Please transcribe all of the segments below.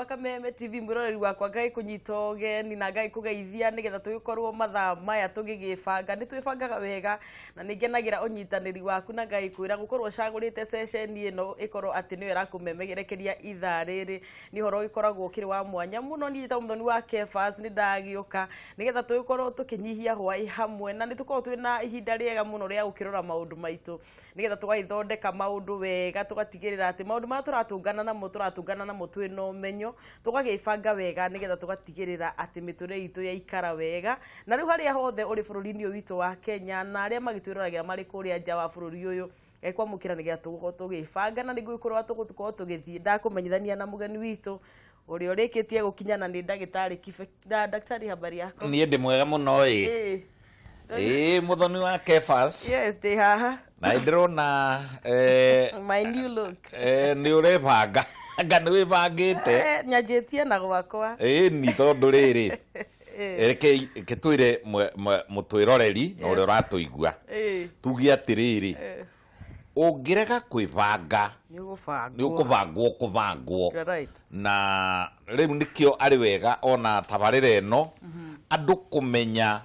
Gwa Kameme TV, mwĩroreri wakwa, ngagĩkũnyita ũgeni na ngagĩkũgeithia nĩgetha tũgĩkorwo mathaa maya tũgĩgĩbanga. Nĩ twĩbangaga wega na nĩ ngenagĩra ũnyitanĩri waku, na ngagĩkwĩra gũkorwo ũcagũrĩte ceceni ĩno ĩkorwo atĩ nĩyo ĩrakũmemerekeria ithaa rĩrĩ nĩ ũhoro ũgĩkoragwo ũkĩrĩ wa mwanya mũno. Niĩ njĩtagwo Mũthoni wa Kefas, nĩ ndagĩũka nĩgetha tũgĩkorwo tũkĩnyihia hwaĩ hamwe, na nĩ tũkoragwo twĩna ihinda rĩega mũno rĩa gũkĩrora maũndũ maitũ nĩgetha tũgagĩthondeka maũndũ wega, tũgatigĩrĩra atĩ maũndũ marĩa tũratũngana namo, tũratũngana namo twĩna ũmenyo, tũgagĩbanga wega nĩgetha tũgatigĩrĩra atĩ mĩtũrĩre itũ yaikara wega. Na rĩu harĩa hothe ũrĩ bũrũri-inĩ ũyũ witũ wa Kenya na arĩa magĩtwĩroragĩra marĩ kũrĩa nja wa bũrũri ũyũ, ngekwamũkĩra nĩgetha tũgũkorwo tũgĩbanga, na nĩngũgĩkorwo tũgũkorwo tũgĩthiĩ ndakũmenyithania na mũgeni witũ ũrĩa ũrĩkĩtie gũkinya, na nĩ ndagĩtarĩ Kibe. Na daktari, habari yako? Niĩ ndĩ mwega mũno ĩ. Ĩ Mũthoni wa Kefas. Yes, ndĩ haha. Na ndĩrona My new look. Nĩ ũrebanga, anga nĩ wĩbangĩte? Nyanjĩtie na gwakwa. Ĩni, tondũ rĩrĩ, reke reke twĩre mũtwĩroreri na ũrĩa ũratũigua, tuge atĩrĩrĩ, ũngĩrega kwĩbanga, nĩ ũgũbangwo. Nĩ ũkũbangwo kũbangwo. You're right. Na rĩu nĩkĩo arĩ wega ona tabarĩra ĩno andũ kũmenya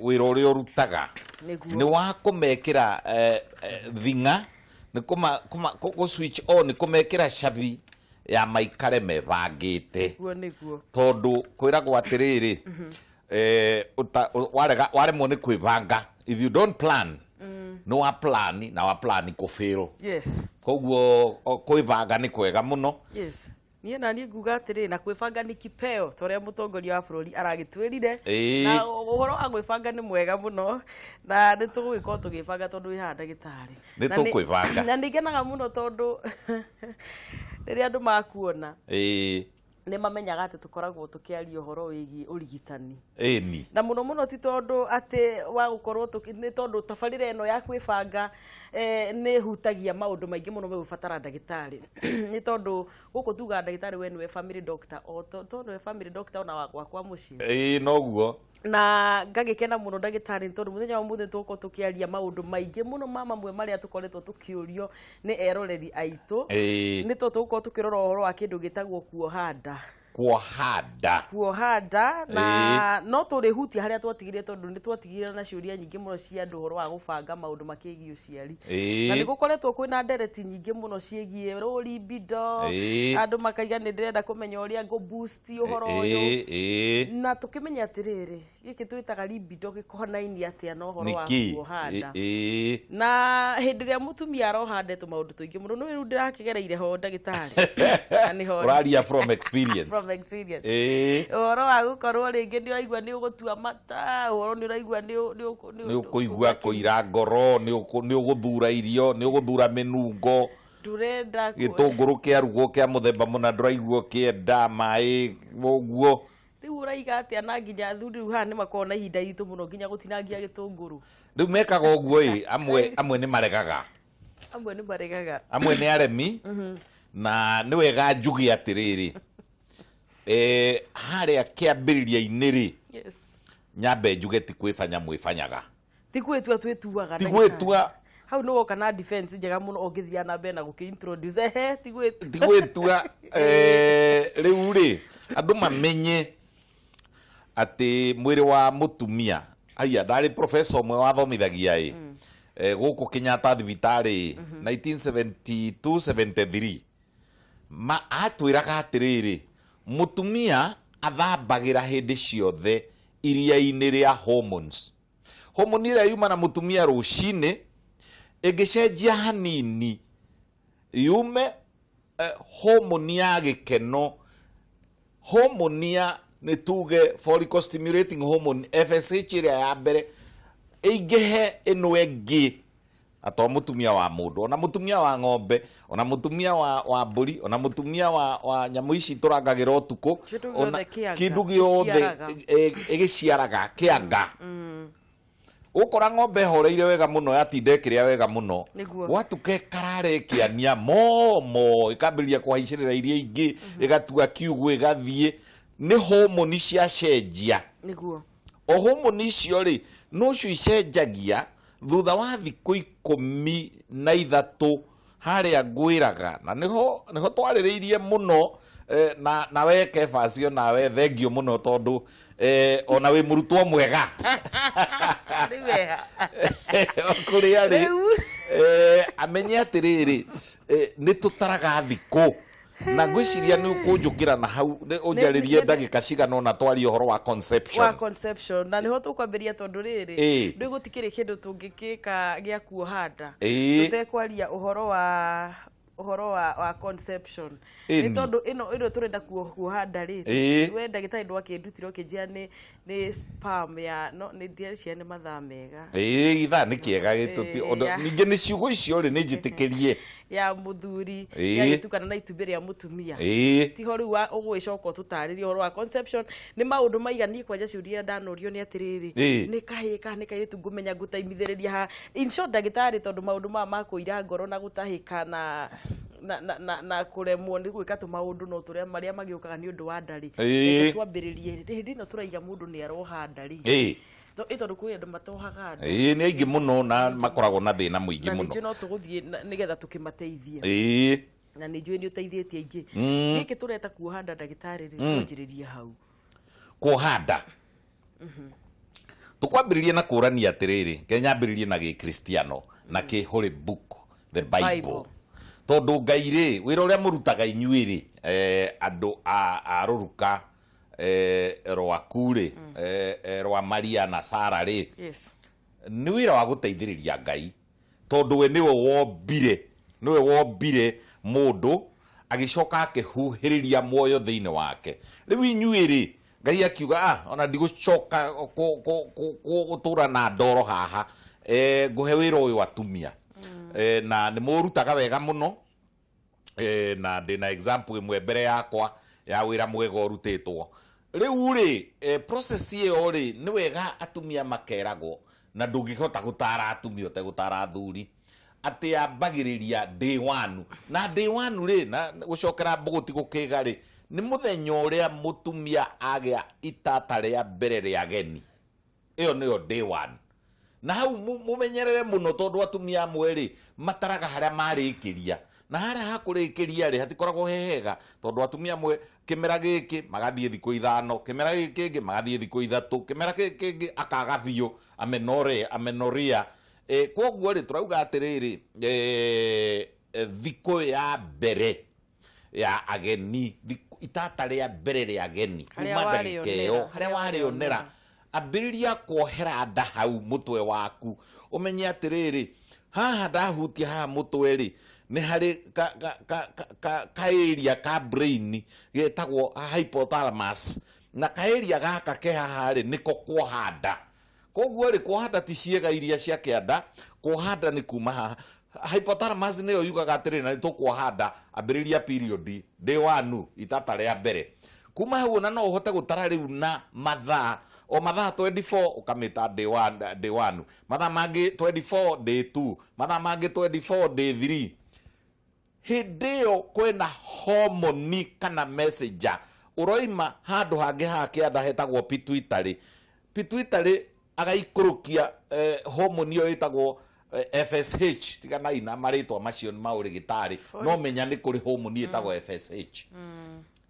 wĩra ũrĩa ũrutaga. Nĩ wa kũmekĩra thing'a, nĩ kũ switch on, kũmekĩra cabi ya maikare mebangĩte. Nĩguo nĩguo. Tondũ kwĩragwo atĩrĩrĩ, warega, waremwo nĩ kwĩbanga, if you don't plan, nĩ wa plan na wa plan kũbĩrwo. Koguo kwĩbanga nĩ kwega mũno. Yes, niĩ na niĩ nguga atĩrĩ, na kwĩbanga nĩ kipeo, ta ũrĩa mũtongoria wa bũrũri aragĩtwĩrire. Na ũhoro wa gwĩbanga nĩ mwega mũno, na nĩ tũgũgĩkorwo tũgĩbanga tondũ wĩ haha, ndagĩtarĩ. Nĩ tũkwĩbanga. Na nĩ ngenaga mũno tondũ rĩrĩa andũ makuona, nĩ mamenyaga atĩ tũkoragwo tũkĩaria ũhoro wĩgiĩ ũrigitani. Na mũno mũno ti tondũ atĩ wa gũkorwo nĩ tondũ tabarĩra ĩno ya kwĩbanga nĩ ĩhutagia maũndũ maingĩ mũno megũbatara ndagĩtarĩ, nĩ tondũ gũkũ tugaga ndagĩtarĩ we nĩwe family doctor, o to nĩwe family doctor ona wa gwakwa mũciĩ. Ĩĩ, noguo. Na ngagĩkena mũno, ndagĩtarĩ, nĩ tondũ mũthenya wa ũmũthĩ tũgũkorwo tũkĩaria maũndũ maingĩ mũno ma mamwe marĩa tũkoretwo tũkĩũrio nĩ eroreri aitũ. Nĩ tondũ tũgũkorwo tũkĩrora ũhoro wa kĩndũ gĩtagwo kuoha nda. Kuoha nda. Kuoha nda, na no tũrĩhutia harĩa twatigire, tondũ nĩ twatigire na ciũria nyingĩ mũno cia andũ ũhoro wa gũbanga maũndũ makĩgiĩ ũciari. Na nĩ gũkoretwo kwĩna ndereti nyingĩ mũno ciĩgiĩ low libido. Andũ makaiga nĩ ndĩrenda kũmenya ũrĩa ngũ boost ũhoro ũyũ. Na tũkĩmenya atĩrĩrĩ, gĩkĩ twĩtaga libido gĩkonainie atĩa na ũhoro wa Nĩkĩ? kuoha nda? Na hĩndĩ ĩrĩa mũtumia aroha nda, tũmaũndũ tũingĩ mũno nĩ rĩu ndĩrakĩgereire ho, ndagĩtarĩ. Na nĩho Ũraria from experience. From experience. Ũhoro wa gũkorwo rĩngĩ nĩ ũraigua nĩ ũgũtua mata, ũhoro nĩ ũraigua nĩ nĩ ũkũigua kũira ngoro, nĩ ũgũthura irio, nĩ ũgũthura mĩnungo. Ndũrenda Gĩtũngũrũ kĩarugwo kĩa mũthemba mũna ndũraigua ũkĩenda, maĩ ũguo. Rĩu ũraiga atĩa? Na nginya athuri rĩu haha nĩ makoragwo na ihinda iritũ mũno nginya gũtinangia gĩtũngũrũ. Rĩu mekaga ũguo ĩ, amwe nĩ maregaga. Amwe nĩ maregaga. Amwe nĩ aremi. Na nĩ wega njuge atĩrĩrĩ, harĩa kĩambĩrĩria-inĩ rĩ, nyambe njuge ti kwĩbanya mwĩbanyaga. Ti gwĩtua twĩtuaga. Ti Ndagĩtarĩ. gwĩtua. Hau nĩ woka na defense njega mũno ũngĩthiĩ na mbere na gũkĩ introduce, ehe, ti gwĩtua. Ti gwĩtua. Rĩu rĩ, andũ mamenye atĩ mwĩrĩ wa mũtumia, aya ndarĩ professor ũmwe wathomithagia ĩ gũkũ Kenyatta thibitarĩ 1972 73, ma atwĩraga atĩrĩrĩ, mũtumia athambagĩra hĩndĩ ciothe iria-inĩ rĩa hormones. Hormone ĩrĩa yuma na mũtumia rũcinĩ ĩngĩcenjia hanini yume hormone ya gĩkeno, hormone ya, nĩ tuge, follicle stimulating hormone, FSH, ĩrĩa ya mbere ĩingĩhe ĩno ĩngĩ, ato mũtumia wa mũndũ, ona mũtumia wa ng'ombe, ona mũtumia wa mbũri, ona mũtumia wa nyamũ ici tũrangagĩra ũtukũ. Kĩndũ ona gĩothe kĩanga, kĩndũ gĩothe gĩciaraga. Ĩgĩciaraga kĩanga. Ũkora ng'ombe ĩhoreire wega mũno, yatinda ĩkĩrĩa wega mũno. Gwatuka ĩkarara ĩkĩania momo, ĩkambĩrĩria kũhaicĩrĩra iria ingĩ, ĩgatua kiugũ, ĩgathiĩ. Nĩ homoni ciacenjia. O homoni icio rĩ, nocio icenjagia thutha wa thikũ 13 harĩa ngwĩraga, na nĩho twarĩrĩirie mũno. Na we Kebacio, nawe thengio mũno tondũ ona wĩ mũrutwo mwega. Rĩu weha. Kũrĩa rĩ Rĩu. Amenye atĩrĩrĩ, nĩ tũtaraga thikũ na ngwĩciria nĩ ũkũnjũkĩra na hau ũnjarĩrie ndagĩka cigana ũna twarie ũhoro wa conception. Wa conception, na nĩho tũkwambĩria tondũ rĩrĩ, rĩu gũtikĩrĩ kĩndũ tũngĩkĩka gĩa kuoha nda tũtekwaria ũhoro wa conception. Nĩ tondũ ĩno tũrenda kuoha nda rĩ, we ndagĩtarĩ ndwakĩndutire ũkĩnjĩra nĩ sperm ya no nĩ ndiareciria nĩ mathaa mega. Ĩĩ, ithaa nĩ kĩega gĩtũti. Ningĩ nĩ ciugo icio rĩ, nĩ njĩtĩkĩrie. Ya mũthuri yagĩtukana na itumbĩ rĩa mũtumia. Tiho rĩu ũgũgĩcoka ũtũtarĩrie ũhoro wa conception nĩ maũndũ maiganie kwanja. Ciũria ndanorio nĩ atĩrĩrĩ, nĩ kahĩĩ kana nĩ kairĩtu ngũmenya ngũtaimithĩrĩria ha? In short, ndagĩtarĩ, tondũ maũndũ maya ma kũira ngoro na gũtahĩka na kũremwo nĩ gwĩka tũmaũndũ no tũrĩa marĩa magĩũkaga nĩ ũndũ wa nda rĩ, reke twambĩrĩrie hĩndĩ ĩno tũraiga mũndũ nĩ aroha nda rĩ. Ĩ tondũ kwĩ andũ matohaga nda. Ĩĩ, nĩ aingĩ mũno na makoragwo na thĩna mũingĩ na mũno. Nĩ njũĩ no tũgũthiĩ nĩgetha tũkĩmateithie. Na nĩ njũĩ nĩ ũteithĩtie aingĩ. Gĩkĩ tũreta kuoha nda, ndagĩtarĩ rĩ, twanjĩrĩrie hau. Kuoha nda tũkwambĩrĩria na kũrania atĩrĩrĩ, ke nyambĩrĩrie na gĩkristiano na kĩ Holy Book, the Bible. Bible. Tondũ Ngai rĩ, wĩra ũrĩa mũrutaga inyuĩ rĩ, andũ a rũruka rwaku rĩ, rwa Maria na Sara rĩ, nĩ wĩra wa gũteithĩrĩria Ngai, tondũ we nĩwe wombire mũndũ, agĩcoka akĩhuhĩrĩria muoyo thĩinĩ wake. Rĩu inyuĩ rĩ, Ngai akiuga, "Ah, ona ndigũcoka gũtũra na ndoro haha, ngũhe wĩra ũyũ atumia." Na nĩ mũrutaga wega mũno, na ndĩna example ĩmwe mbere yakwa ya wĩra mwega ũrutĩtwo. Rĩu rĩ, process ĩyo rĩ, nĩ wega atumia makeragwo, na ndũngĩhota gũtara atumia ũtegũtara athuri, atĩ yambagĩrĩria day one. Na day one rĩ, na gũcokera mbũgũti gũkĩga rĩ, nĩ mũthenya ũrĩa mũtumia agĩa itata rĩa mbere rĩa ageni. Ĩyo nĩyo day one. Na hau mũmenyerere mũno, tondũ atumia amwe rĩ, mataraga harĩa marĩkĩria, na harĩa hakũrĩkĩria rĩ, hatikoragwo he hega, tondũ atumia amwe kĩmera gĩkĩ magathiĩ thikũ 5, kĩmera gĩkĩ kĩngĩ magathiĩ thikũ 3, kĩmera gĩkĩ kĩngĩ akaga biũ, amenorrhea. Koguo rĩ, tũrauga atĩrĩrĩ, thikũ ya mbere ya ageni, itata rĩa mbere rĩa ageni, Harĩa kuma ndagĩka ĩyo, warĩonera, harĩa harĩa warĩonera, ambĩrĩria kuohera nda hau mũtwe waku. Ũmenye atĩrĩrĩ, haha ndahutia haha mũtwe rĩ, nĩ harĩ ka area ka brain getagwo hypothalamus, na ka area gaka ke haha rĩ, nĩko kuoha nda. Koguo rĩ, kuoha nda ti ciĩga iria cia kĩanda, kuoha nda nĩ kuma haha. Hypothalamus nĩyo yugaga atĩrĩrĩ, na nĩ tũkuoha nda, ambĩrĩria period day one, itata rĩa mbere. Kuma hau ona no ũhote gũtara rĩu na mathaa, o mathaa 24 ũkamĩta day one, day one, mathaa mangĩ 24 day 2, mathaa mangĩ 24 day 3. Hĩndĩ ĩyo kwĩna homoni kana messenger ũroima handũ hangĩ haha kĩanda hetagwo pituitary. Pituitary agaikũrũkia homoni ĩyo ĩtagwo FSH. Tiganai na marĩtwa macio nĩ maũrĩgĩtarĩ, no menya nĩ kũrĩ homoni ĩtagwo FSH,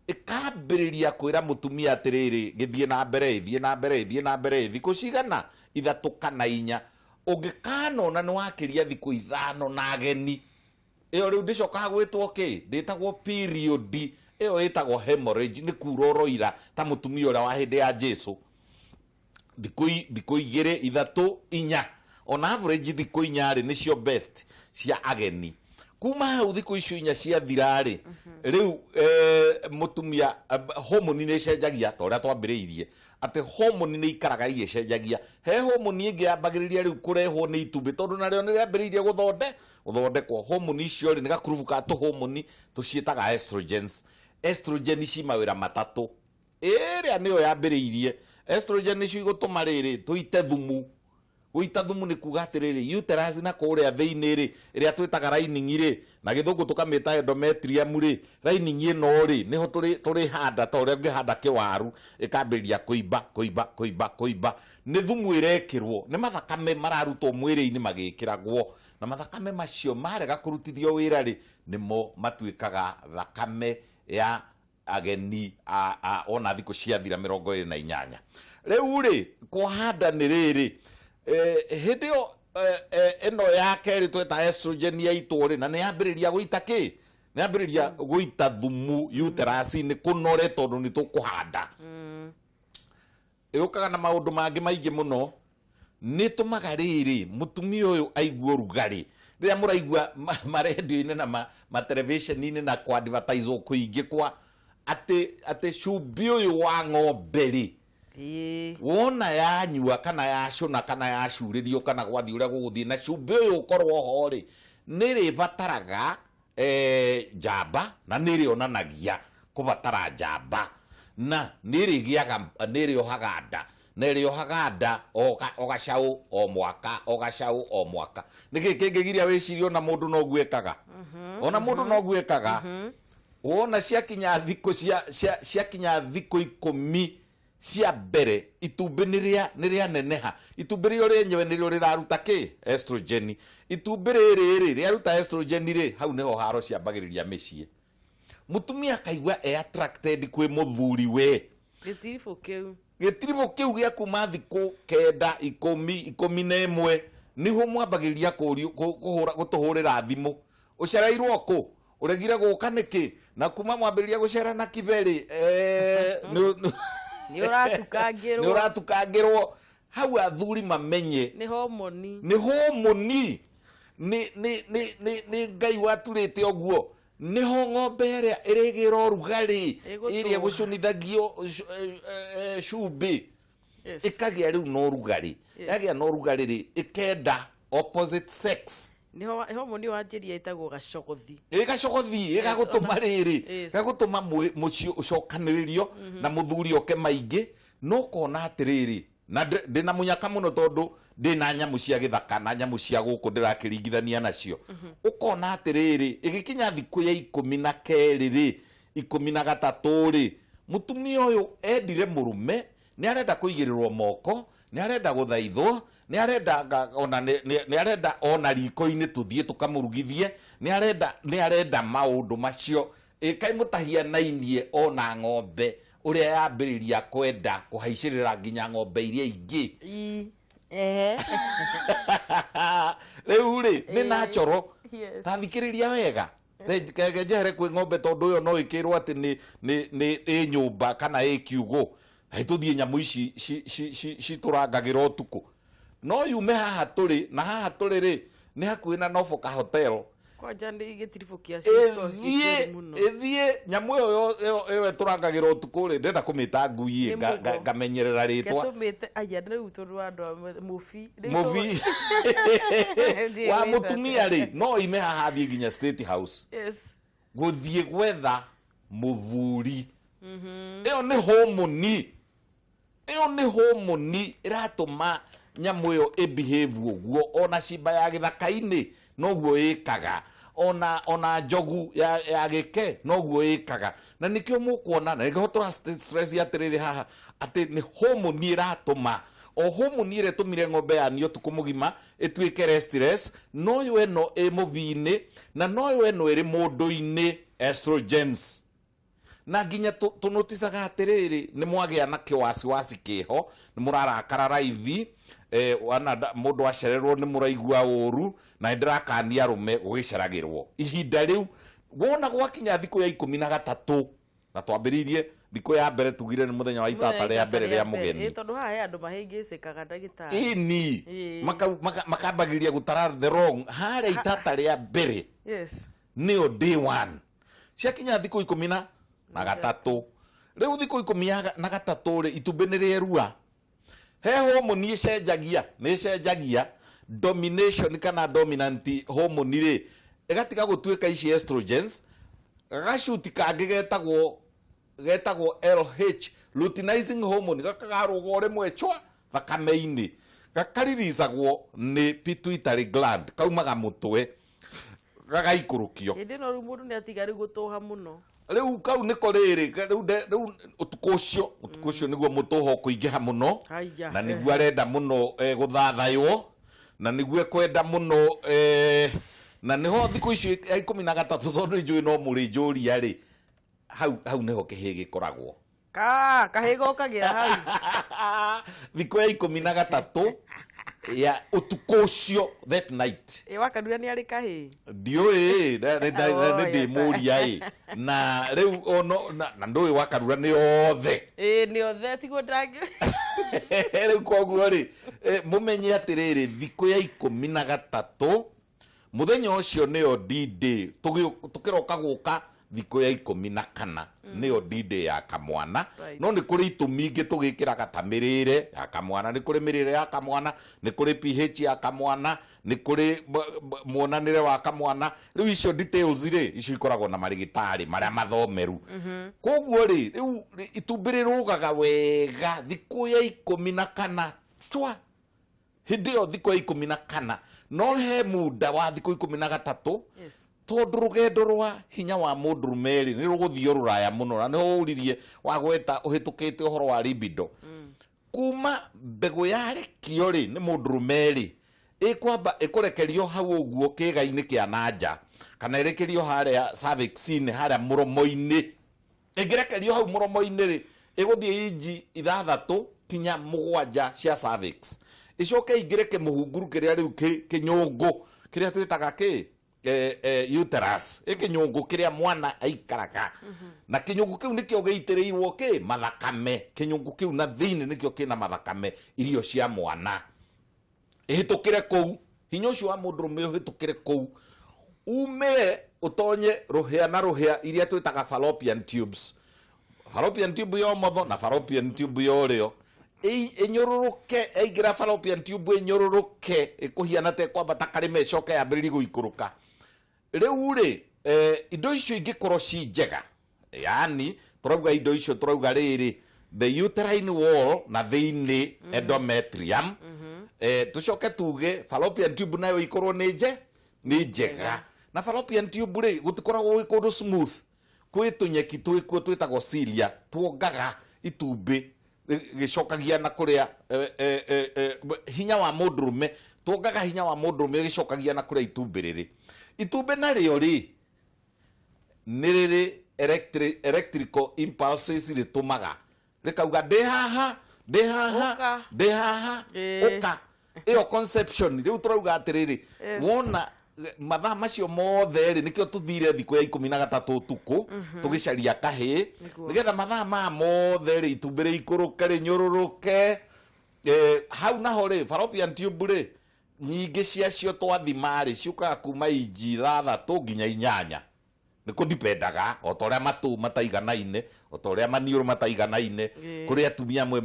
ĩkambĩrĩria kwĩra mũtumia atĩrĩrĩ, gĩthiĩ na mbere, ĩthiĩ na mbere, ĩthiĩ na mbere. Thikũ cigana? 3 kana 4. Ũngĩkanona nĩ wakĩria thikũ 5 na ageni, ĩyo rĩu ndĩcokaga gwĩtwo kĩ, ndĩtagwo period, ĩyo ĩtagwo hemorrhage, nĩ kura ũroira ta mũtumia ũrĩa wa hĩndĩ ya Jesu. Thikũ 2, 3, 4, on average thikũ 4 rĩ, nĩcio best cia ageni. Kuma hau thikũ icio 4 ciathira rĩ, rĩu mũtumia homoni nĩ ĩcenjagia ta ũrĩa twambĩrĩirie atĩ homoni nĩ ikaraga igĩcenjagia. He homoni ĩngĩ yambagĩrĩria rĩu kũrehwo nĩ itumbĩ, tondũ narĩo nĩ rĩambĩrĩirie gũthondekwo. Homoni icio rĩ, nĩ gakurubu ka tũhomoni tũciĩtaga estrogens. Estrogen ci mawĩra matatũ. Ĩrĩa nĩyo yambĩrĩirie estrogen, nĩcio igũtũma rĩrĩ tũite thumu. Gũita thumu nĩ kuga atĩrĩrĩ, uterus na kũrĩa thĩinĩ rĩ, ĩrĩa twĩtaga lining rĩ, na gĩthũngũ tũkamĩta endometrium rĩ, lining ĩno rĩ, nĩho tũrĩhanda ta ũrĩa ũngĩhanda kĩwaru, ĩkambĩrĩria kũimba, kũimba, kũimba, kũimba. Nĩ thumu ĩrekĩrwo, nĩ mathakame mararutwo mwĩrĩ-inĩ magĩkĩragwo, na mathakame macio marega kũrutithio wĩra rĩ, nĩmo matuĩkaga thakame ya Ageni a ona thikũ ciathira 28 rĩu rĩ, kũhanda nĩ rĩrĩ, hĩndĩ ĩyo ĩno ya kerĩ tweta estrogen yaitwo rĩ, na nĩ yambĩrĩria gũita kĩ, nĩ yambĩrĩria gũita thumu uterus-inĩ kũnore, tondũ nĩ tũkũhanda. Ĩũkaga na maũndũ mangĩ maingĩ mũno. Nĩ tũmaga rĩrĩ mũtumia ũyũ aigue ũrugarĩ rĩrĩa mũraigua marendio-inĩ na materebiceni-inĩ na kwa advertise kũingĩ kwa atĩ cumbĩ ũyũ wa ng'ombe rĩ, wona yanyua kana yacũna kana yacurĩrio kana gwathiĩ ũrĩa gũgũthiĩ na cumbĩ ũyũ ũkorwo ho rĩ, nĩ rĩbataraga njamba, na nĩ rĩonanagia kũbatara njamba, na nĩ rĩgĩaga, nĩ rĩohaga nda, na ĩrĩohaga nda o gacaũ o mwaka, o gacaũ o mwaka. Nĩkĩ kĩngĩgiria wĩcirie ona mũndũ noguo ekaga? Ona mũndũ noguo ekaga. Wona ciakinya thikũ ciakinya thikũ 10 cia mbere, itumbĩ nĩ rĩaneneha. Itumbĩ rĩo rĩenyewe nĩrĩo rĩraruta kĩ? Estrogen. Itumbĩ rĩrĩ rĩ rĩaruta estrogen rĩ, hau nĩho haro ciambagĩrĩria mĩciĩ. Mũtumia akaigua e attracted kwĩ mũthuri we. Gĩtiribũ kĩu. Gĩtiribũ kĩu gĩa kuma thikũ 9, 10, 11, nĩho mwambagĩrĩria kũrio kũhũra gũtũhũrĩra thimũ: "Ũcereirwo kũ? Ũregire gũka nĩkĩ?" Na kuma mwambĩrĩria gũcera na kiberĩ Nĩ ũratukangĩrwo. Nĩ ũratukangĩrwo. Hau athuri mamenye nĩ homoni. Nĩ homoni, nĩ Ngai waturĩte ũguo. Nĩho ng'ombe ĩrĩa ĩrĩgĩra ũrugarĩ. Ĩgũtũha. Ĩrĩa ĩgũcũnithagio cumbĩ ĩkagĩa rĩu na ũrugarĩ. Yagĩa na ũrugarĩ rĩ, ĩkenda opposite sex. Nĩ homoni wanjĩria ĩtagwo gacogothi. Ĩgacogothi ĩgagũtũma rĩrĩ, gagũtũma mũciĩ ũcokanĩrĩrio na mũthuri oke maingĩ. No ũkona atĩrĩrĩ, na ndĩna mũnyaka mũno tondũ ndĩna nyamũ cia gĩthaka na nyamũ cia gũkũ ndĩrakĩringithania nacio. Ũkona atĩrĩrĩ, ĩgĩkinya thikũ ya 12 rĩ, 13 rĩ, mũtumia ũyũ endire mũrũme, nĩ arenda kũigĩrĩrwo moko, nĩ arenda gũthaithwo, nĩ arenda ona nĩ arenda ona riko-inĩ tũthiĩ tũkamũrugithie, nĩ arenda maũndũ macio. Ĩkaĩ mũtahianainie ona ng'ombe ũrĩa yambĩrĩria kwenda kũhaicĩrĩra nginya ng'ombe iria ingĩ? Ii. Ehe. Rĩu rĩ, nĩ natural. Ta thikĩrĩria wega. Kege njehere kwĩ ng'ombe, tondũ ĩyo no ĩkĩrwo atĩ nĩ ĩ nyũmba kana ĩ kiugũ. Na tũthiĩ nyamũ ici citũrangagĩra ũtukũ. No yume haha tũrĩ, na haha tũrĩ rĩ, nĩ hakuhĩ na Novoca Hotel. Kwanja nĩ gĩtiribũ kĩa Ĩthiĩ ciko mũno. Ĩthiĩ nyamũ ĩyo ĩtũrangagĩra ũtukũ rĩ, ndĩrenda kũmĩta ngui ĩ, Nĩ mũgo. Ngamenyerera rĩtwa. Ketũmĩte aya rĩu tondũ wa andũ a mũbi. Rĩu Mũbi Ndiĩ wa gwĩta mũtumia rĩ, no ime haha thiĩ nginya State House gũthiĩ gwetha mũthuri. Ĩyo nĩ homoni, ĩyo nĩ homoni ĩratũma nyamũ ĩyo ĩbehave ũguo. Ona cimba ya gĩthaka-inĩ noguo ĩkaga, ona njogu ya gĩke noguo ĩkaga. Na nĩkĩo mũkuona, na nĩkĩo tũra stress atĩrĩrĩ haha atĩ nĩ homoni ĩratũma, o homoni ĩrĩa ĩtũmire ng'ombe yanio ũtukũ mũgima ĩtuĩke restless, noyo ĩno ĩ mũbi-inĩ, na noyo ĩno ĩrĩ mũndũ-inĩ, estrogens. Na nginya tũnoticaga atĩrĩrĩ, nĩ mwagĩa na kĩwasiwasi kĩho, nĩ mũrarakara raithi, wana mũndũ acererwo nĩ mũraigua ũru. Na nĩ ndĩrakania arũme gũgĩceragĩrwo ihinda rĩu. Wona gwakinya thikũ ya 13, na twambĩrĩirie thikũ ya mbere tugire nĩ mũthenya wa itata rĩa mbere rĩa mũgeni. Ĩ, tondũ haha he andũ mahĩngĩcĩkaga, ndagĩtarĩ. Ini makambagĩrĩria gũtara the wrong harĩa itata rĩa mbere. Nĩyo day one. Ciakinya thikũ ikũmi na gatatũ rĩu, thikũ ikũmi na gatatũ rĩ, itumbĩ nĩ rĩerua. He homoni ĩcenjagia, nĩ ĩcenjagia domination kana dominant hormone rĩ, ĩgatiga gũtuĩka ici estrogens. Gacuti kangĩ getagwo LH, luteinizing hormone, gakagarũga o rĩmwe chwa thakame-inĩ, gakaririzagwo nĩ pituitary gland, kaumaga mũtwe gagaikũrũkio. Hĩndĩ ĩno rĩu mũndũ nĩ atiga rĩu gũtũha mũno. Rĩu kau nĩko rĩrĩ rĩu ũtukũ ũcio nĩguo mũtũho kũingĩha mũno. Haiya. Na nĩguo arenda mũno gũthathaywo, na nĩguo ekwenda mũno, na nĩho thikũ icio ya 13, tondũ njũĩ no mũrĩ njũria rĩ. Hau hau nĩho kĩhĩ gĩkoragwo. Ka kahĩ gokagĩra hau. Thikũ ya 13 ya ũtukũ ũcio, that night. Ĩ wakanura nĩ arĩ kahĩ? Ndiũĩ, Oh, nĩ ndĩmũria ĩ na rĩu ono na ndũĩ wakarura nĩ othe. Ĩ nĩ othe, tiguo ndangĩ. Rĩu koguo rĩ, mũmenye atĩrĩrĩ, thikũ ya 13 mũthenya ũcio nĩyo D-Day. Tũkĩroka gũka thikũ ya 14 nĩyo D-Day ya kamwana. No nĩ kũrĩ itũmi ingĩ tũgĩkĩraga ta mĩrĩre ya kamwana, nĩ kũrĩ mĩrĩre ya kamwana, nĩ kũrĩ pH ya kamwana, nĩ kũrĩ muonanĩre wa kamwana. Rĩu icio details rĩ, icio ikoragwo na marĩgĩtarĩ marĩa mathomeru. Koguo rĩ, rĩu itumbĩ rĩrũgaga wega thikũ ya 14 chwa. Hĩndĩ ĩyo thikũ ya 14, no he muda wa thikũ 13. Tondũ rũgendo rwa hinya wa mũndũrũme rĩ, nĩ rũgũthio rũraya mũno, na nĩho ũririe wagweta ũhĩtũkĩte ũhoro wa libido. Kuma mbegũ yarekio rĩ nĩ mũndũrũme rĩ, ĩkwamba ĩkũrekerio hau ũguo kĩĩga-inĩ kĩa nanja, kana ĩrekerio harĩa cervix-inĩ, harĩa mũromo-inĩ. Ĩngĩrekerio hau mũromo-inĩ rĩ, ĩgũthiĩ inji 6 kinya 7 cia cervix, ĩcoke ĩingĩre kĩmũhunguru kĩrĩa rĩu kĩnyũngũ kĩrĩa twĩtaga kĩ uterus, ĩkĩnyũngũ kĩrĩa mwana aikaraga. Na kĩnyũngũ kĩu nĩkĩo gĩitĩrĩirwo kĩ mathakame. Kĩnyũngũ kĩu na thĩinĩ nĩkĩo kĩna mathakame, irio cia mwana. Ĩhĩtũkĩre kũu, hinya ũcio wa mũndũrũme ũhĩtũkĩre kũu, umĩre ũtonye rũhĩa na rũhĩa iria twĩtaga fallopian tubes, fallopian tube ya ũmotho na fallopian tube ya ũrĩo. Ĩnyũrũrũke, yaingĩra fallopian tube ĩnyũrũrũke, ĩkũhiana ta ĩkwambata karĩma, ĩcoke yambĩrĩrie gũikũrũka. Rĩu rĩ, indo icio ingĩkorwo ci njega, yani tũrauga indo icio, tũrauga rĩrĩ, the uterine wall na thĩinĩ endometrium, tũcoke tuge fallopian tube nayo ikorwo nĩ njega. Na fallopian tube rĩ, gũtikoragwo gwĩ kũndũ smooth, kwĩ tũnyeki twĩkuo twĩtagwo cilia, tuongaga itumbĩ gĩcokagia na kũrĩa hinya wa mũndũrũme, tuongaga hinya wa mũndũrũme gĩcokagia na kũrĩa itumbĩ rĩrĩ. Itumbĩ narĩo rĩ, nĩ rĩrĩ electrical impulses rĩtũmaga rĩkauga, "Ndĩ haha, ndĩ haha." Ũka. "Ndĩ haha." "Ũka." Ĩyo conception. Rĩu tũrauga atĩrĩrĩ, wona mathaa macio mothe rĩ, nĩkĩo tũthire thikũ ya 13 ũtukũ tũgĩcaria kahĩĩ. Nĩgetha mathaa maya mothe rĩ, itumbĩ rĩikũrũke, rĩnyũrũrũke. Hau naho rĩ, fallopian tube rĩ, nyingĩ ciacio twathima rĩ, ciũkaga kuma inji 6 nginya 8, nĩ kũdipendaga o ta ũrĩa matũ mataiganaine, o ta ũrĩa maniũrũ mataiganaine. Kũrĩ atumia amwe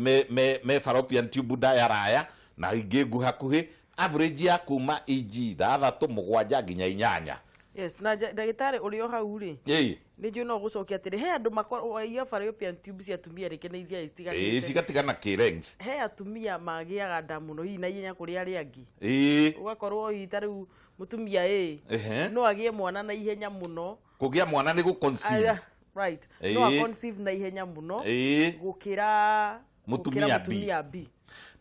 me fallopian tube ndaya raya na ingĩ nguhakuhĩ, average ya kuma inji 6, 7 nginya 8. Yes, na ndagĩtarĩ ũrĩ o hau rĩ, nĩ njũĩ no gũcokia atĩrĩ, he andũ makorwo ia fallopian tube cia atumia rĩngĩ nĩ ithiaga itiganĩte. Cigatigana kĩ length. He atumia magĩaga nda mũno hihi na ihenya kũrĩ arĩa angĩ. Ũgakorwo hihi ta rĩu mũtumia ĩ no agĩe mwana na ihenya mũno. Kũgĩa mwana nĩ gũ-conceive. Aya, right, no a conceive na ihenya mũno gũkĩra Mũtumia gũkĩra B. Mũtumia B.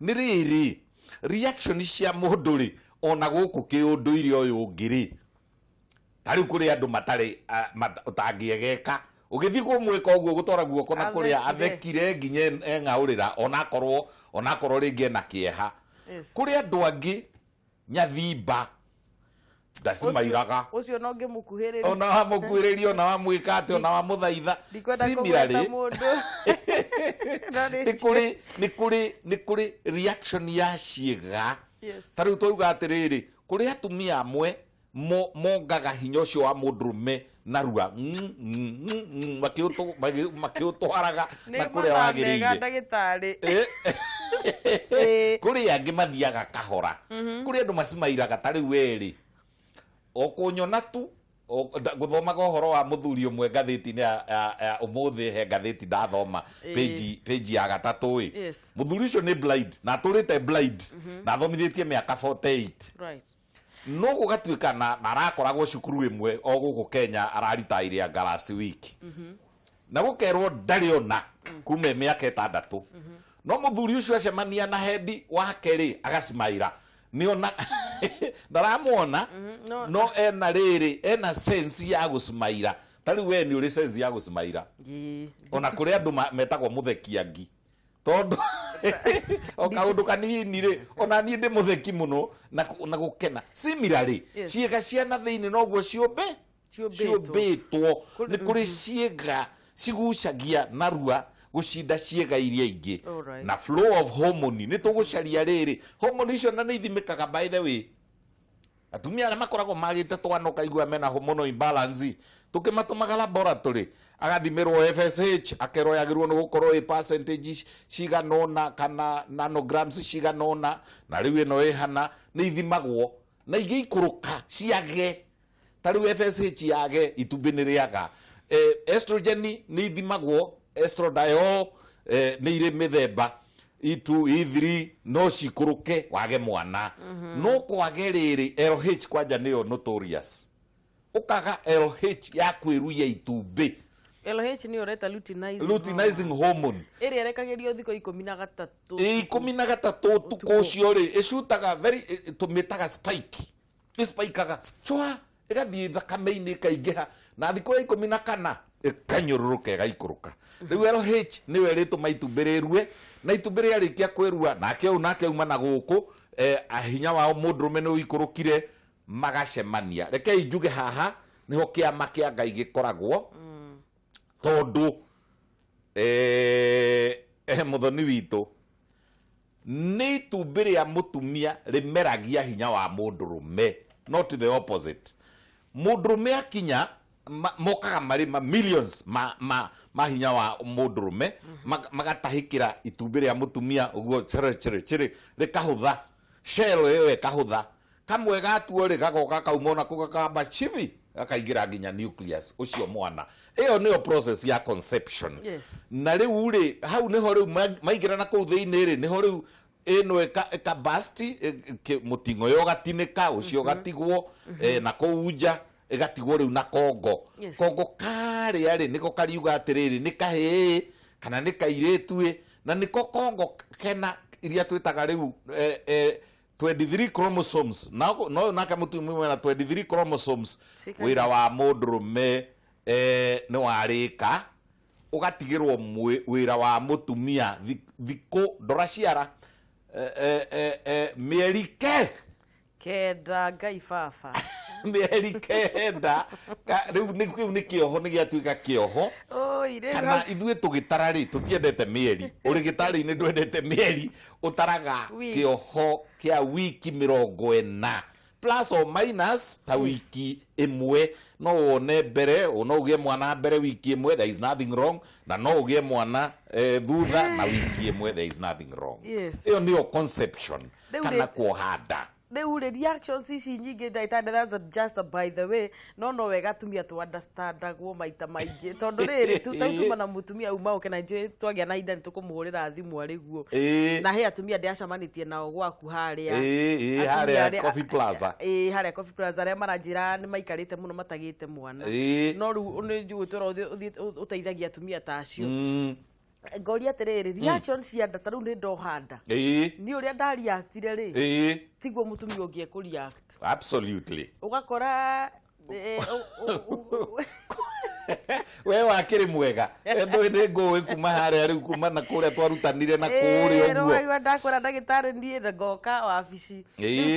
Nĩ rĩrĩ, reaction cia mũndũ rĩ, ona gũkũ kĩũndũire ũyũ ũngĩ rĩ, ta rĩu kũrĩ andũ matarĩ ũtangĩegeka ũgĩthiĩ kũmwĩka ũguo, gũtwara guoko na kũrĩa. Athekire. Athekire nginya eng'aũrĩra, onakorwo rĩngĩ ena kĩeha. Kũrĩ andũ angĩ nyathimba ndacimairaga. Ũcio no ngĩmũkuhĩrĩria. Ona wamũkuhĩrĩria, ona wamwĩka atĩ, ona wamũthaitha. Ndikwenda Similarly, kũgweta mũndũ. No nĩ nĩ kũrĩ reaction ya ciĩga. Ta rĩu twauga atĩrĩrĩ, kũrĩ atumia amwe mongaga hinya ũcio wa mũndũrũme narua, makĩũtwaraga Nĩ na kũrĩa mathaa mega, wagĩrĩire. ndagĩtarĩ. Kũrĩ angĩ mathiaga kahora, kũrĩ andũ macimairaga. Ta rĩu werĩ o kũnyona tu gũthomaga ũhoro wa mũthuri ũmwe ngathĩti-inĩ ya ũmũthĩ, he ngathĩti ndathoma, page ya gatatũ ĩ. Mũthuri ũcio nĩ blind na atũrĩte blind na athomithĩtie mĩaka 48. No gũgatuĩka na arakoragwo cukuru ĩmwe o gũkũ Kenya, ararita anga last week, na gũkerwo ndarĩ ona kuma mĩaka 6. No mũthuri ũcio acemania na hendi wake rĩ, agacimaira nĩona ndaramuona. No ena rĩrĩ, ena sense ya gũcimaira. Ta rĩu we nĩ ũrĩ sense ya gũcimaira. Ona kũrĩ andũ metagwo mũthekiangi, tondũ o kaũndũ kanini rĩ, ona niĩ ndĩ mũtheki mũno na gũkena. Similarly, ciĩga cia na thĩinĩ noguo ciũmbe Ciũmbĩtwo. Ciũmbĩtwo. Nĩ kũrĩ ciĩga cigucagia narua gũcinda ciĩga iria ingĩ. Na flow of hormone nĩ tũgũcaria rĩrĩ, hormone icio na nĩ ithimĩkaga, by the way. Atumia arĩa makoragwo magĩte twana, ũkaigua mena hormonal imbalance, tũkĩmatũmaga laboratory, agathimĩrwo FSH, akerwo yagĩrĩirwo nĩ gũkorwo ĩ percentage cigana ũna kana nanograms cigana ũna, na rĩu ĩno ĩhana. Nĩ ithimagwo na ingĩikũrũka ciage, ta rĩu FSH yage, itumbĩ nĩ rĩaga. Estrogen nĩ ithimagwo, estradiol, nĩ irĩ mĩthemba E2, E3, no cikũrũke wage mwana. No kwage rĩrĩ, LH kwanja nĩyo notorious, ũkaga LH ya kwĩruia itumbĩ. LH nĩyo ũreta luteinizing? Luteinizing hormone. Ĩrĩa ĩrekagĩrio thikũ 13. Ĩ 13 ũtukũ ũcio rĩ, ĩcutaga very tũmĩtaga spike, ĩspikaga cwa, ĩgathiĩ thakame-inĩ ĩkaingĩha, na thikũ ya 14 ĩkanyũrũrũka, ĩgaikũrũka. Rĩu LH nĩyo ĩrĩtũma itumbĩ rĩrue, na itumbĩ rĩarĩkia kwĩrua, nake ũyũ nake auma na gũkũ, hinya wa mũndũrũme nĩ ũikũrũkire, magacemania. Rekei njuge haha nĩho kĩama kĩa Ngai gĩkoragwo, tondũ mũthoni witũ, nĩ itumbĩ rĩa mũtumia rĩmeragia hinya wa mũndũrũme, not the opposite. Mũndũrũme akinya, mokaga marĩ ma millions ma hinya wa mũndũrũme, magatahĩkĩra itumbĩ rĩa mũtumia ũguo, chere chere chere, rĩkahũtha, shell ĩyo ĩkahũtha. Kamwe gatuo rĩ, gagoka kauma ona kũu, gakamba chibi, gakaingĩra nginya nucleus ũcio mwana. Ĩyo nĩyo process ya conception. Na rĩu rĩ, hau nĩho rĩu maingĩra na kũu thĩinĩ rĩ, nĩho rĩu ĩno ĩka burst, mũting'oe ũgatinĩka, ũcio ũgatigwo na kũu nja, ĩgatigwo rĩu na kongo. Kongo karĩa rĩ, nĩko kariuga atĩrĩrĩ, nĩ kahĩĩ kana nĩ kairĩtu ĩ, na nĩko kongo kena iria twĩtaga rĩu 23 chromosomes. Na ũyũ nake mũtumia wena 23 chromosomes. Wĩra wa mũndũrũme nĩ warĩka, ũgatigĩrwo wĩra wa mũtumia. Thikũ ndora ciara, mĩeri ke 9. Ngai baba! Mĩeri 9. Rĩu kĩu nĩ kĩoho, nĩ gĩatuĩka kĩoho. Oi, rĩu Kana ithuĩ tũgĩtara rĩ, tũtiendete mĩeri. Ũrĩ gĩtarĩ-inĩ, ndwendete mĩeri, ũtaraga weeks. Kĩoho kĩa wiki 40 plus or minus ta wiki 1. No wone mbere, no ũgĩe mwana mbere wiki 1, there is nothing wrong, na no ũgĩe mwana thutha na wiki 1, there is nothing wrong. Ĩyo nĩyo conception Rĩu kana kuoha nda. Rĩu rĩ, reactions ici nyingĩ, ndagĩtarĩ, that's just a by the way, no wega atumia tũ understandagwo maita maingĩ, tondũ rĩrĩ tarĩu tuma na mũtumia uma ũke na njũĩ twagĩa na ihinda nĩ tũkũmũhũrĩra thimũ arĩ guo. Na he atumia ndĩracemanĩtie nao gwaku harĩa. Ĩĩ, Atumia harĩa arĩa Coffee Plaza. Ĩĩ, harĩa Coffee Plaza, arĩa maranjĩra nĩ maikarĩte mũno matagĩte mwana. No rĩu nĩ njũĩ twĩra ũthiĩ ũteithagia atumia ta acio. Ngoria atĩrĩrĩ, reaction cia nda, ta rĩu nĩ ndoha nda, niĩ ũrĩa ndareactire rĩ, tiguo mũtumia ũngĩ ekũ react. Ũgakora We wakĩrĩ mwega, ndũĩ nĩ ngũĩ kuma harĩa rĩu, kuma na kũrĩa twarutanire na kũrĩa ũguo. Rũgaigua ndakwĩra ndagĩtarĩ, niĩ ngoka wabici.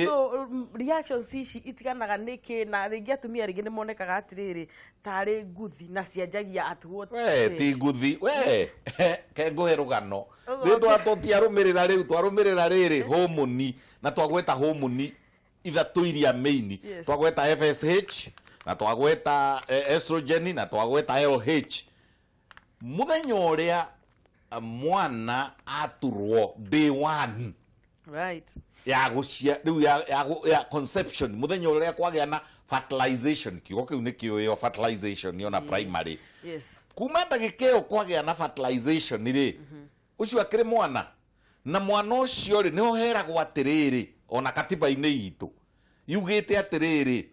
So reactions ici itiganaga nĩkĩ? Na rĩngĩ atumia rĩngĩ nĩ monekaga atĩrĩrĩ tarĩ nguthi, na cianjagia at what We stage? Ti nguthi we, ke ngũhe rũgano. Ũguo. Nĩ tũtiarũmĩrĩra rĩu, twarũmĩrĩra rĩrĩ homoni, na twagweta homoni ithatũ iria main. Twagweta FSH, na twagweta estrogen, na twagweta LH. Mũthenya ũrĩa mwana aturwo, day one ya gũcia rĩu ya conception, mũthenya ũrĩa kwagĩa na fertilization, kiugo kĩu nĩ kĩũĩo, fertilization ona primary. Kuma ndagĩka ĩyo kwagĩa na fertilization rĩ, ũcio akĩrĩ mwana, na mwana ũcio rĩ, nĩho heragwo atĩrĩrĩ, ona katiba-inĩ itũ yugĩte atĩrĩrĩ,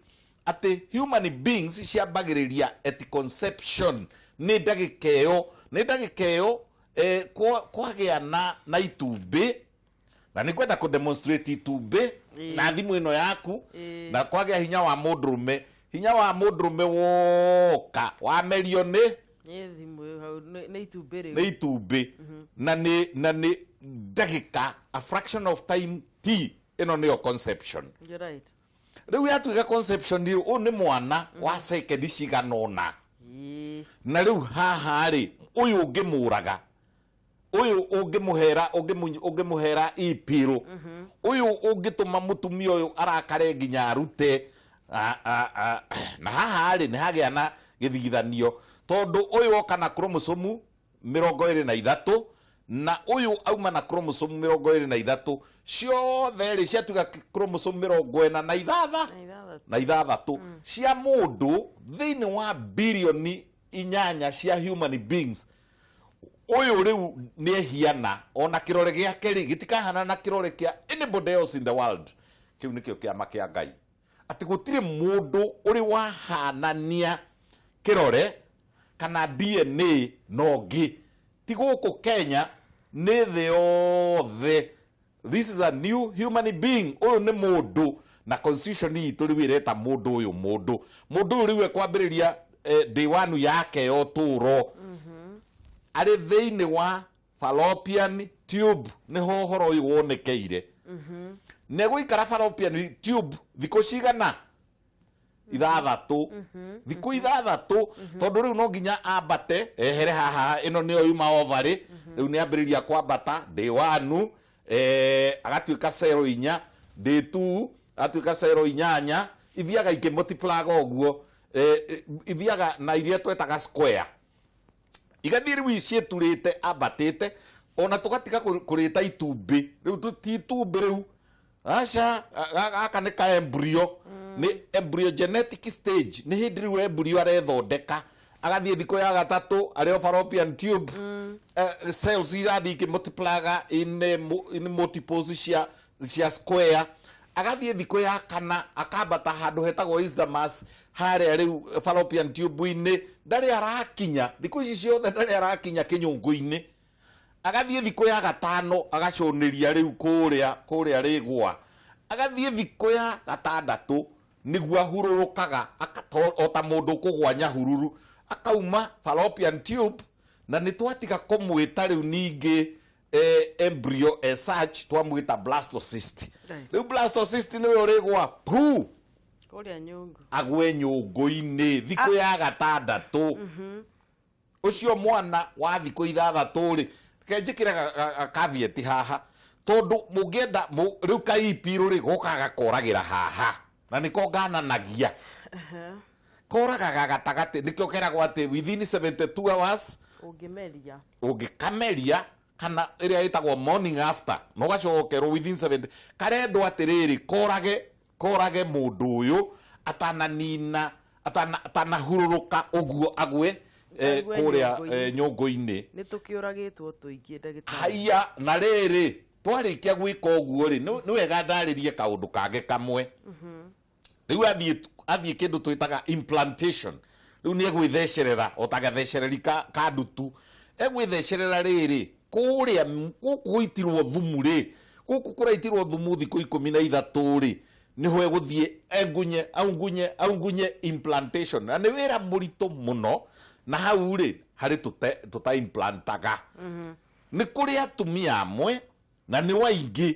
atĩ human beings ciambagĩrĩria at conception. Nĩ ndagĩka ĩyo, nĩ ndagĩka ĩyo kwagĩa na itumbĩ, na nĩ kwenda kũ demonstrate itumbĩ na thimũ ĩno yaku, na kwagĩa hinya wa mũndũrũme. Hinya wa mũndũrũme woka wamerio nĩ Nĩ thimũ ĩyo hau, nĩ itumbĩ rĩu. Nĩ itumbĩ na nĩ ndagĩka, a fraction of time. T ĩno nĩyo conception. You're right. Rĩu yatuĩka conception rĩ, ũyũ nĩ mwana wa sekendi cigana ũna. Na rĩu haha rĩ, ũyũ ũngĩmũraga, ũyũ ũngĩmũhera, ũngĩmũhera ipirũ, ũyũ ũngĩtũma mũtumia ũyũ arakare nginya arute na haha rĩ, nĩ hagĩa na gĩthigithanio, tondũ ũyũ oka na chromosome 23 na ũyũ auma na chromosome 23. Ciothe rĩ, ciatuĩka chromosome 46. Na 6. Na 6 cia mũndũ thĩinĩ wa 8 birioni cia human beings. Ũyũ rĩu nĩ ehiana, ona kĩrore gĩake rĩ, gĩtikahana na kĩrore kĩa anybody else in the world. Kĩu nĩkĩo kĩama kĩa Ngai, atĩ gũtirĩ mũndũ ũrĩ wahanania kĩrore kana DNA na ũngĩ, ti gũkũ Kenya, nĩ thĩ yothe. This is a new human being. Ũyũ nĩ mũndũ, na constitution itũ rĩu ĩreta mũndũ ũyũ mũndũ. Mũndũ ũyũ rĩu ekwambĩrĩria day one yake ya ũtũũro arĩ thĩinĩ wa fallopian tube. Nĩho ũhoro ũyũ wonekeire. Nĩ egũikara fallopian tube thikũ cigana? 6, thikũ 6, tondũ rĩu no nginya ambate ehere haha. Ĩno nĩyo yuma ovary. Rĩu nĩ ambĩrĩria kwambata day one, agatuĩka cero 4, day two agatuĩka cero 8. Ithiaga ikĩmultiplaga ũguo, ithiaga na iria twetaga square, igathiĩ rĩu ciĩturĩte ambatĩte, ona tũgatiga kũrĩta itumbĩ. Rĩu ti itumbĩ rĩu, aca, gaka nĩ ka embryo, nĩ embryogenetic stage, nĩ hĩndĩ rĩu embryo arethondeka. Agathiĩ thikũ ya gatatũ arĩ o fallopian tube, cells irathiĩ ikĩmultiplaga in multiples cia square. Agathiĩ thikũ ya kana akambata handũ hetagwo isthmus harĩa rĩu fallopian tube-inĩ. Ndarĩ arakinya thikũ ici ciothe, ndarĩ arakinya kĩnyũngũ-inĩ. Agathiĩ thikũ ya gatano agacũnĩria rĩu kũrĩa rĩgwa. Agathiĩ thikũ ya gatandatũ nĩguo ahurũrũkaga o ta mũndũ ũkũgwa nyahururu, akauma fallopian tube. Na nĩ twatiga kũmwĩta rĩu ningĩ embryo as such, twamwĩta blastocyst. Rĩu blastocyst nĩwe ũrĩgwa pu Kũrĩa nyũngũ. Agwe nyũngũ-inĩ thikũ ya gatandatũ. Ũcio mwana wa thikũ 6 rĩ, reke njĩkĩre caveat haha, tondũ mũngĩenda rĩu kaipirũ rĩ, gokaga gakoragĩra haha, na nĩko ngananagia koragaga gatagatĩ. Nĩkĩo keragwo atĩ within 72 hours Ũngĩmeria. Ũngĩkameria kana ĩrĩa ĩtagwo morning after, na ũgacokerwo within 70. Karendwo atĩrĩrĩ, korage mũndũ ũyũ atananina, atanahurũrũka ũguo agwe Agwe kũrĩa nyũngũ-inĩ. Nyũngũ-inĩ. Nĩ tũkĩũragĩtwo tũingĩ, ndagĩtarĩ. Haiya, na rĩrĩ, twarĩkia gwĩka ũguo rĩ, nĩ wega ndarĩrie kaũndũ kangĩ kamwe. Rĩu athiĩ kĩndũ twĩtaga implantation. Rĩu nĩ egwĩthecerera o ta gathecereri ka ndutu egwĩthecerera. Rĩrĩ kũrĩa gũkũ gũitirwo thumu rĩ, gũkũ kũraitirwo thumu thikũ 13 rĩ, nĩho egũthiĩ engunye, aungunye, aungunye, implantation. Na nĩ wĩra mũritũ mũno, na hau rĩ, harĩ tũta implantaga. Nĩ kũrĩ atumia amwe, na nĩ waingĩ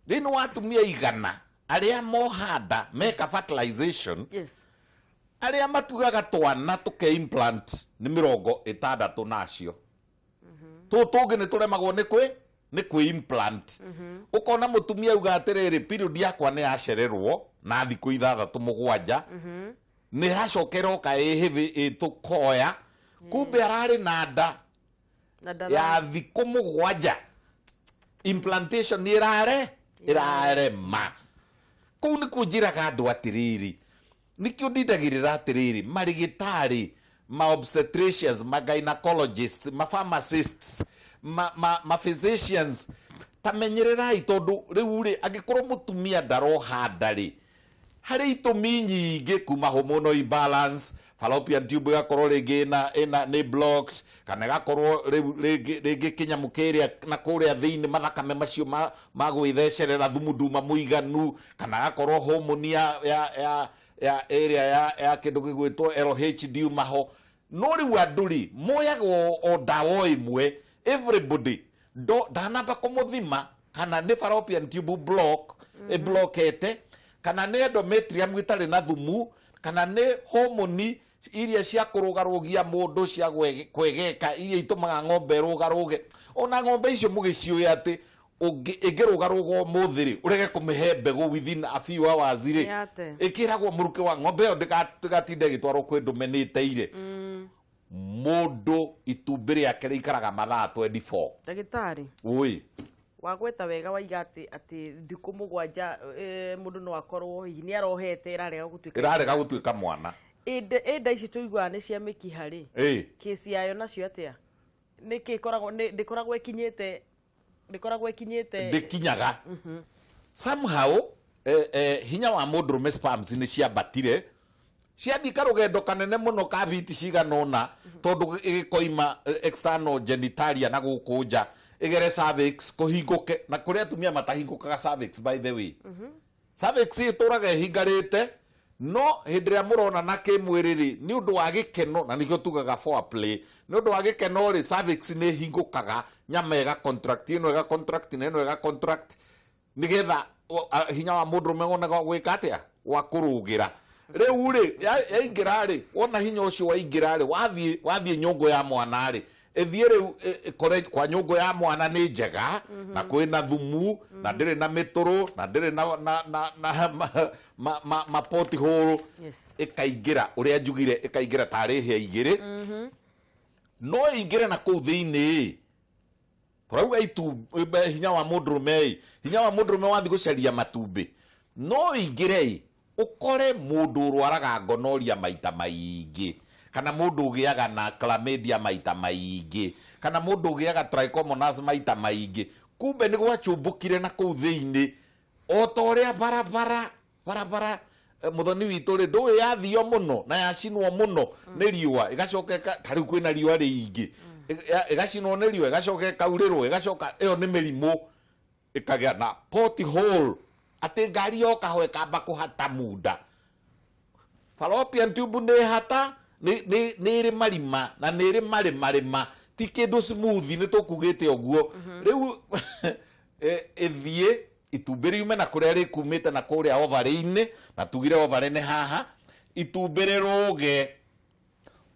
thĩinĩ wa atumia 100 arĩa mohanda meka fertilization, arĩa matugaga twana tũke implant nĩ 60 nacio. Tũũ tũngĩ nĩ tũremagwo nĩ kwĩ implant. Ũkona mũtumia auga atĩrĩrĩ, "Period yakwa nĩ yacererwo na thikũ 6, 7, nĩ ĩracoka ĩroka ĩ heavy ĩtũkoya." Kumbe ararĩ na nda Na ndara ya thikũ 7. Implantation nĩ ĩrarema. Kũu nĩkuo njĩraga andũ atĩrĩrĩ, nĩkĩo ndindagĩrĩra atĩrĩrĩ, marĩgĩtarĩ, ma obstetricians, ma gynecologists, ma pharmacists, ma physicians, tamenyererai, tondũ rĩu rĩ, angĩkorwo mũtumia ndaroha nda rĩ, harĩ itũmi nyingĩ, kuma hormonal imbalance, fallopian tube ĩgakorwo rĩngĩ ĩna nĩ blocked, kana ĩgakorwo rĩu rĩngĩ kĩnyamũ kĩrĩa na kũrĩa thĩinĩ, mathakame macio ma gwĩthecerera thumu nduma mũiganu, kana agakorwo hormone ya ya ya Ya ĩrĩa ya kĩndũ gĩgwĩtwo LH ndiuma ho. No rĩu andũ rĩ moyaga o ndawa o ĩmwe, everybody ndo ndanamba kũmũthima kana nĩ fallopian tube block ĩblokete, kana nĩ endometrium ĩtarĩ na thumu, kana nĩ homoni iria cia kũrũgarũgia mũndũ cia kwegeka, iria itũmaga ng'ombe ĩrũgarũge. Ona ng'ombe icio mũgĩciũĩ atĩ ĩngĩrũgarũga ũmũthĩ rĩ, ũrege kũmĩhe mbegũ within a few hours rĩ, Nĩ ate. ĩkĩragwo mũrukĩ wa ng'ombe ĩyo ndĩgatinde ĩgĩtwarwo kwĩ ndũme nĩ ĩteire. Mũndũ itumbĩ rĩake rĩikaraga mathaa 24. Ndagĩtarĩ. Ũĩ. Wagweta wega, waiga atĩ thikũ 7, mũndũ no akorwo hihi nĩ arohete, ĩrarega gũtuĩka. Ĩrarega gũtuĩka mwana. Ĩ nda ici tũiguaga nĩ cia mĩkiha rĩ, kĩci yayo nacio atĩa? Nĩkĩ ĩkoragwo ndĩkoragwo ĩkinyĩte, ndĩkoragwo ĩkinyĩte? Ndĩkinyaga somehow. Hinya wa mũndũrũme, sperms nĩ ciambatire, ciathiĩ karũgendo kanene mũno ka biti cigana ũna, tondũ ĩgĩkoima external genitalia na gũkũ nja, ĩgere cervix kũhingũke. Na kũrĩ atumia matahingũkaga cervix, by the way. Cervix ĩtũraga ĩhingarĩte, no hĩndĩ ĩrĩa mũronana kĩmwĩrĩ rĩ, nĩ ũndũ wa gĩkeno, na nĩkĩo tugaga foreplay, nĩ ũndũ wa gĩkeno rĩ, cervix nĩ ĩhingũkaga, nyama ĩga contract, ĩno ĩga contract na ĩno ĩga contract, nĩgetha hinya wa mũndũrũme wone wa gwĩka atĩa, wa kũrũgĩra. Rĩu rĩ, yaingĩra rĩ, wona hinya ũcio waingĩra rĩ, wathiĩ nyũngũ ya mwana rĩ, ĩthiĩ rĩu ĩkore kwa nyũngũ ya mwana nĩ njega, na kwĩna thumu, na ndĩrĩ na mĩtũrũ, na ndĩrĩ na ma pothole. Ĩkaingĩra ũrĩa njugire, ĩkaingĩra tarĩ hĩa igĩrĩ. No ĩingĩre na kũu thĩinĩ. Tũrauga hinya wa mũndũrũme ĩ, hinya wa mũndũrũme wathiĩ gũcaria matumbĩ, no ĩingĩre ĩ, ũkore mũndũ ũrwaraga gonorrhea maita maingĩ, kana mũndũ ũgĩaga na chlamydia maita maingĩ, kana mũndũ ũgĩaga trichomonas maita maingĩ. Kumbe nĩ gwachumbũkire na kũu thĩinĩ, o ta ũrĩa barabara mũthoni witũ rĩ, ndũĩ yathio mũno na yacinwo mũno nĩ riũa, ĩgacoka ta rĩu kwĩna riũa rĩingĩ, ĩgacinwo nĩ riũa, ĩgacoka ĩkaurĩrwo, ĩgacoka ĩyo nĩ mĩrimũ, ĩkagĩa na pothole, atĩ ngari yoka ho ĩkamba kũhata munda. Fallopian tube nĩ hata, nĩ ĩrĩ marima na nĩ ĩrĩ marĩmarĩma, ti kĩndũ smooth, nĩ tũkugĩte ũguo. Rĩu ĩthiĩ itumbĩ riume na kũrĩa rĩkumĩte na kũrĩa ovary-inĩ, na tugire ovary nĩ haha, itumbĩ rĩrũge,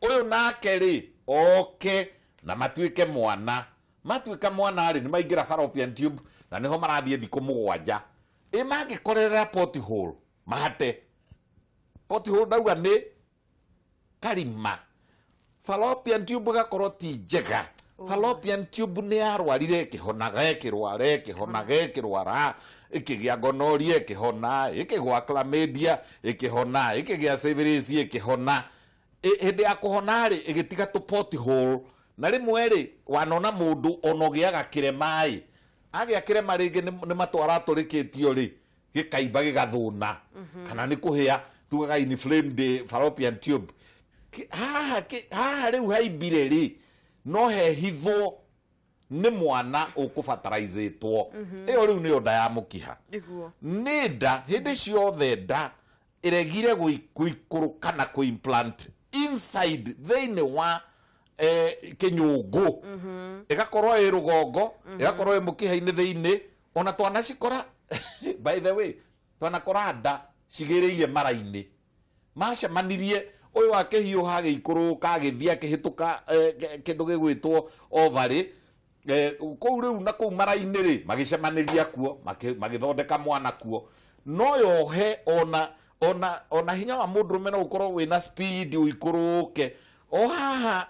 ũyũ nake rĩ oke na matuĩke mwana. Matuĩka mwana rĩ, nĩ maingĩra fallopian tube na nĩho marathiĩ thikũ 7. Ĩ mangĩkorerera pothole, mahate pothole, ndauga nĩ karima, fallopian tube gakorwo ti njega. Fallopian tube nĩ yarwarire, ĩkĩhonaga, ĩkĩrwara, ĩkĩhonaga, ĩkĩrwara, ĩkĩgĩa gonorrhea, ĩkĩhona, ĩkĩgwa chlamydia, ĩkĩhona, ĩkĩgĩa syphilis, ĩkĩhona. Hĩndĩ ya kũhona rĩ, ĩgĩtiga tũ pothole. Na rĩmwe rĩ, wanona mũndũ ona ũgĩaga kĩrema ĩ, agĩa kĩrema rĩngĩ nĩ matwara atũrĩkĩtio rĩ, gĩkaimba, gĩgathũna, kana nĩ kũhĩa, tugaga inflamed fallopian tube. Haha rĩu haimbire rĩ, no hehithwo nĩ mwana ũkũbataraizĩtwo. Ĩyo rĩu nĩyo nda ya mũkiha. Nĩ nda hĩndĩ ciothe nda ĩregire gũikũrũka na kũ-implant inside thĩinĩ wa kĩnyũngũ, ĩgakorwo ĩ rũgongo, ĩgakorwo ĩ mũkiha-inĩ thĩinĩ. Ona twanacikora, by the way, twanakora nda cigĩrĩire mara-inĩ, macemanirie, ũyũ akĩhiũha, agĩikũrũka, agĩthiĩ akĩhĩtũka kĩndũ gĩgwĩtwo ovary kũu rĩu na kũu mara-inĩ rĩ, magĩcemanĩria kuo, magĩthondeka mwana kuo. No yohe ona hinya wa mũndũrũme no ũkorwo wĩna speed ũikũrũke o haha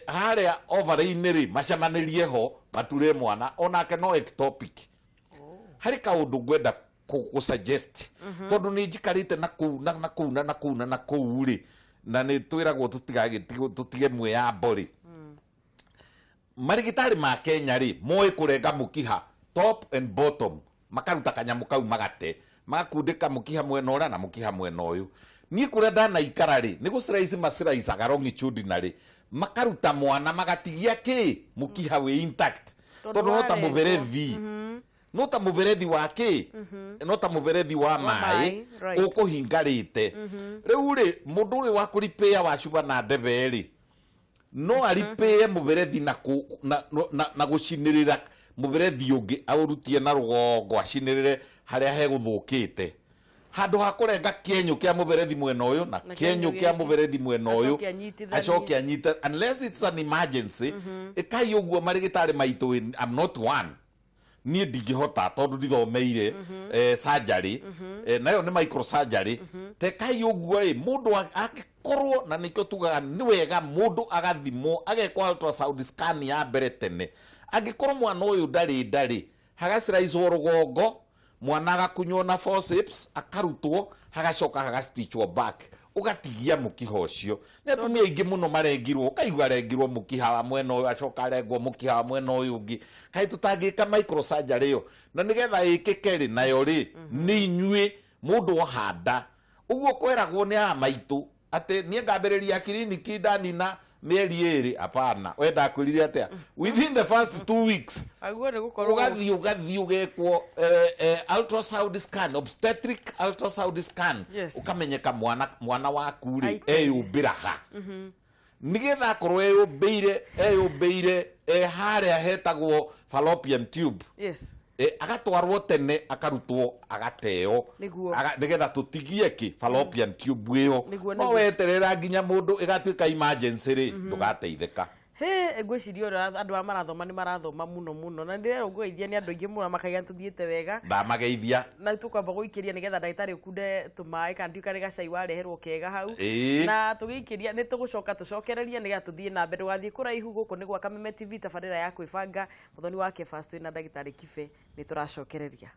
harĩa ovary-inĩ rĩ, macemanĩrie ho, mature mwana onake no ectopic. Harĩ kaũndũ ngwenda kũ suggest, tondũ nĩ njikarĩte na kũu na kũu na kũu na kũu rĩ, na nĩ twĩragwo tũtige mwĩyambo rĩ. Marigitari ma Kenya rĩ, moĩ kũrenga mũkiha top and bottom, makaruta kanyamũ kau, magate, magakundĩka mũkiha mwena ũrĩa na mũkiha mwena ũyũ. Niĩ kũrĩa ndanaikara rĩ, nĩ gũciraici maciraicaga longitudinally, makaruta mwana, magatigia kĩ mũkiha wĩ intact. Tondũ tondũ no ta warengwo. Mũberethi. No ta mũberethi wa kĩ, no ta mũberethi wa maĩ maĩ, right. ũkũhingarĩte. Rĩu rĩ, mũndũ ũrĩ wa kũripĩa wa cuba na ndebe rĩ, no aripĩe mũberethi na, kũ, na, na, na gũcinĩrĩra mũberethi ũngĩ, aũrutie na rũgongo acinĩrĩre harĩa hegũthũkĩte, handũ ha kũrenga kĩenyũ kĩa mũberethi mwena ũyũ na na kĩenyũ kĩenyũ kĩa gĩkĩ. Mũberethi mwena ũyũ. Acoke anyitithanie. Acoke anyite, unless it's an emergency. Ĩkai ũguo marĩgĩtarĩ maitũ. I'm not one, niĩ ndingĩhota tondũ ndithomeire surgery, nayo nĩ microsurgery. Tekai ũguo ĩ, mũndũ angĩkorwo, na nĩkĩo tugaga nĩ wega mũndũ agathimwo, agekwo ultrasound scan ya mbere tene. Angĩkorwo mwana ũyũ ndarĩ hagaciraicwo rũgongo, mwana agakunywo na forceps, akarutwo, hagacoka hagastitchwo back, ũgatigia mũkiha ũcio. Nĩ atumia aingĩ mũno marengirwo, ũkaigua arengirwo mũkiha wa mwena ũyũ, acoka arengwo mũkiha wa mwena ũyũ ũngĩ. Kaĩ tũtangĩka microsurgery ĩyo? Na nĩgetha ĩkĩke rĩ, nayo rĩ, nĩ inyuĩ mũndũ ohanda ũguo kweragwo nĩ aya maitũ atĩ niĩ ngambĩrĩria kiriniki ndanina mĩeri 2. Hapana, we ndakwĩrire atĩa? Within the first 2 weeks. Aguo nĩ gũkorwo Ũgathiĩ ũgekwo ultrasound scan, obstetric ultrasound scan. Ũkamenyeka mwana waku rĩ Aite. eyũmbĩra ha, nĩgetha akorwo eyũmbĩire harĩa hetagwo fallopian tube. Agatwarwo tene, akarutwo, agateo. Nĩgetha tũtigie kĩ fallopian tube ĩyo. No weterera nginya mũndũ ĩgatuĩka emergency rĩ, ndũgateithĩka. He ngwĩciria ũrĩa andũ arĩa marathoma nĩ marathoma mũno mũno, na ndĩrerwo ngũgeithia nĩ andũ aingĩ mũno makaiga nĩ tũthiĩte wega. Ndamageithia. Na tũkwamba gũikĩria nĩgetha ndagĩtarĩ ũkunde tũmaĩ, kana ndiũĩ karĩ gacai wareherwo kega hau. Na tũgĩikĩria nĩ tũgũcoka tũcokererie nĩgetha tũthiĩ na mbere. Ndũgathiĩ kũraihu, gũkũ nĩ gwa Kameme TV, tabarĩra ya kwĩbanga, mũthoni wa Kefas, twĩna ndagĩtarĩ Kibe, nĩ tũracokereria.